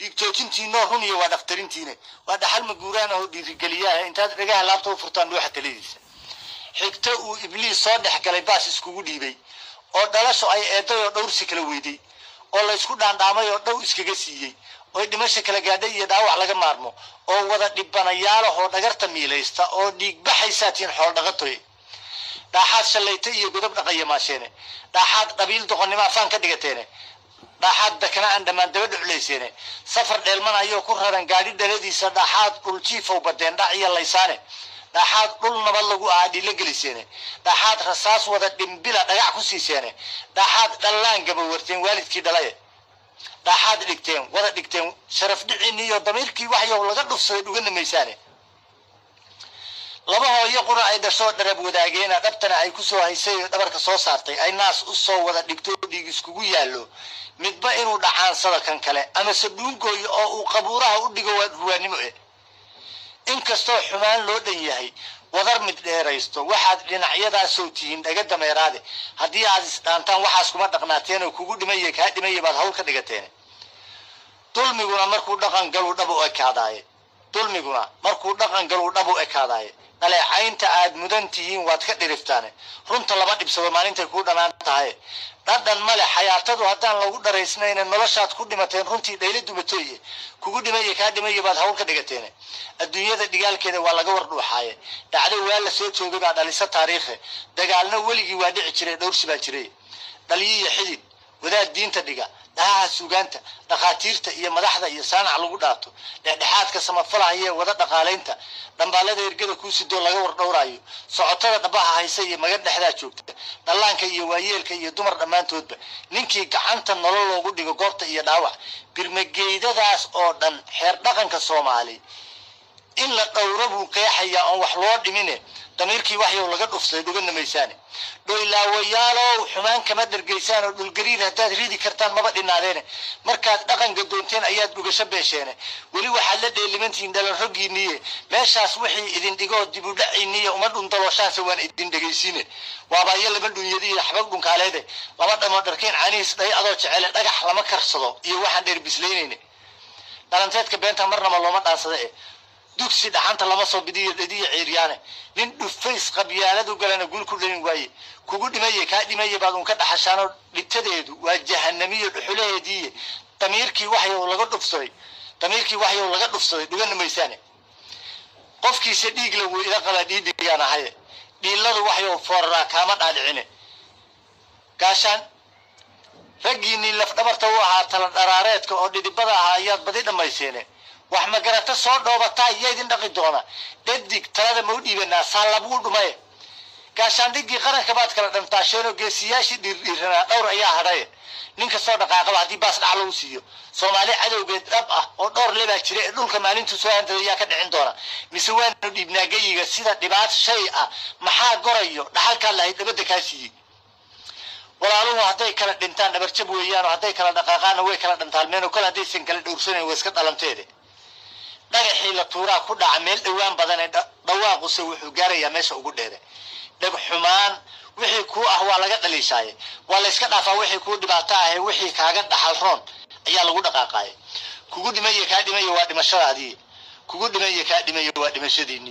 Dhiig joojintiinoo runiyo waa dhakhtarintiine, waa dhaxal maguuraan oo dhiirigeliyaah. Intaad dhagaha laabta u furtaan dhuuxa taladiisa. Xigto uu Ibliis soo dhex galay, baas iskugu dhiibay, oo dhalasho ay eeday, oo dhowrsi kala weyday, oo laysku dhaandhaamay, oo dhow iskaga siiyey, oy dhimasha kala gaadhay iyo dhaawac laga maarmo, oo wada dhibanayaalahoo dhagarta miilaysta oo dhiigbaxaysaa tiin xool dhaqatoy. Dhaaxaad shallayta iyo godob dhaqaya maasheene, dhaaxaad dhabiil doqonnimo afaan ka dhigateene, dhaaxaad dakana aan dhammaan daba dhuclayseene, safar dheelmanayoo ku raran gaadhi dhaladiisa, dhaaxaad dhuljiifow badeen dhac iyo laysaane, dhaaxaad dhul nabad lagu ahaa dhiilo geliseene, dhaaxaad rasaas wada dhimbila dhagac ku siiseene, dhaaxaad dhallaan gabawarteen waalidkii dhalaye, dhaaxaad dhigteen wada dhigteen sharaf dhiciinni iyo damiirkii waxyow laga dhufsaday dhugana maysaane. Laba hooyo qura ay dhashoo dharab wadaageena, dhabtana ay ku soo haysay oo dhabarka soo saartay, ay naas u soo wada dhigto, dhiig iskugu yaallo, midba inuu dhacaansado kan kale amase dhuungooyo oo uu qabuuraha u dhigo waa ruwaannimo. Inkastoo xumaan loo dhan yahay wadar mid dheeraysto, waxaad dhinacyadaasoo tihiin dhaga dameeraade. Haddii aad isdhaantaan waxaas kuma dhaqnaateen oo kugu dhimaya kaa dhimaya baad hawl ka dhigateen. Dulmiguna markuu dhaqan galuu dhab u ekaadaaye, dulmiguna markuu dhaqan galuu dhab u ekaadaaye, dhaleecaynta aad mudan tihiin waad ka dhiriftaane. Runta lama dhibsado maalintay kuu dhanaan tahay, dhadhan male xayaatadu haddaan lagu dharaysnayna. Noloshaad ku dhimateen runtii dhayla dubatooye, kugu dhimaya kaa dhimaya baad hawl ka dhigateen. Adduunyada dhigaalkeeda waa laga war dhuuxaaye, dhacdo waa la soo joogay baa dhalisa taariikhe, dagaalna weligii waa dhici jiray, dhowrsi baa jiray. Dhaliyo iyo xidid, wadaad diinta dhiga, dhahaha suugaanta, dhakhaatiirta iyo madaxda iyo saanac lagu dhaato, dhexdhexaadka samafalahayee wada dhaqaalaynta, dhambaalada ergada kuu sidoo laga war dhowraayo, socotada dhabaha haysa iyo magan dhexdaa joogta, dhallaanka iyo waayeelka iyo dumar dhammaantoodba, ninkii gacanta nolol loogu dhigo goobta iyo dhaawac, birmageydadaas oo dhan xeer dhaqanka Soomaali in la dhowro buu qeexayaa oon wax loo dhimine. Damiirkii waxyow laga dhufsaday dhugana maysaane. Dhoylaawayaalow, xumaan kama dhergaysaan oo dhulgariir haddaad ridi kartaan maba dhinaadeene. Markaad dhaqan gadoonteen ayaad dhugasho beesheene. Weli waxaad la dheelimantihiin dhalan roggiinniye. Meeshaas wixii idin dhigoo dibudhaciinniye uma dhundalooshaanse waan idin dhegaysiine. Waabaayo lama dhunyadiyo xabag dhunkaaleede, lama dhamo dharkeen canihiis dhay adoo jecele, dhagax lama karsado iyo waxaan dheer bislaynayne. Dhalanteedka beenta marnaba looma dhaansada e, dugsi dhaxanta lama soo bidiyo dhediyo ciiryaane. Nin dhufays qabyaaladu galana guul ku dhalin waaye. Kugu dhimaye kaa dhimaye baad un ka dhaxashaanoo dhitadeedu waa jahanamiyo dhuxulaheediiye. Damiirkii waxyow laga dhufsaday, damiirkii waxyow laga dhufsaday dhugana maysaane. Qofkiisa dhiigla wuu ila qabaa, dhiidhigaan ahaye, dhiiladu waxyow fooraraa kaama dhaadhicine. Gaashaan raggiinnii lafdhabarta u ahaa tala dharaareedka oo dhidibada ahaa ayaad badi dhammayseene. Wax magarata soo dhoobataa iya idin dhaqi doona, dhadig talada ma u dhiibanaa saallabuu dhumaye. Gaashaandhiggii qaranka baad kala dhantaasheenoo geesiyaashii dhiirdhiiranaa dhowr ayaa hadhaye. Nin kastoo dhaqaaqaba haddii baas dhac lagu siiyo, Soomaali cadowgeed dhab ah oo dhowr lebaa jira ee dhulka maalintuu soo hantada ayaa ka dhicin doona? Mise waanu dhiibnaa geyiga sida dhibaat shay ah? Maxaa gorayo dhaxalkaa lahayd dhabadda kaa siiyey? Walaaluhu hadday kala dhintaan dhabarjab weeyaan, oo hadday kala dhaqaaqaanna way kala dhantaalmeen, oo kol haddaysan kala dhowrsanayn waa iska dhalanteede. Dhagaxii la tuuraa ku dhaca meel dhowaan badanee, dhawaaquse wuxuu gaarayaa meesha ugu dheere. Dheg xumaan wixii kuu ah waa laga dhaliishaaye, waa layska dhaafaa wixii kuu dhibaato ahe, wixii kaaga dhaxal roon ayaa lagu dhaqaaqaaye. Kugu dhimaya kaa dhimaya waa dhimashadaadii, kugu dhimaya kaa dhimaya waa dhimashadiinii.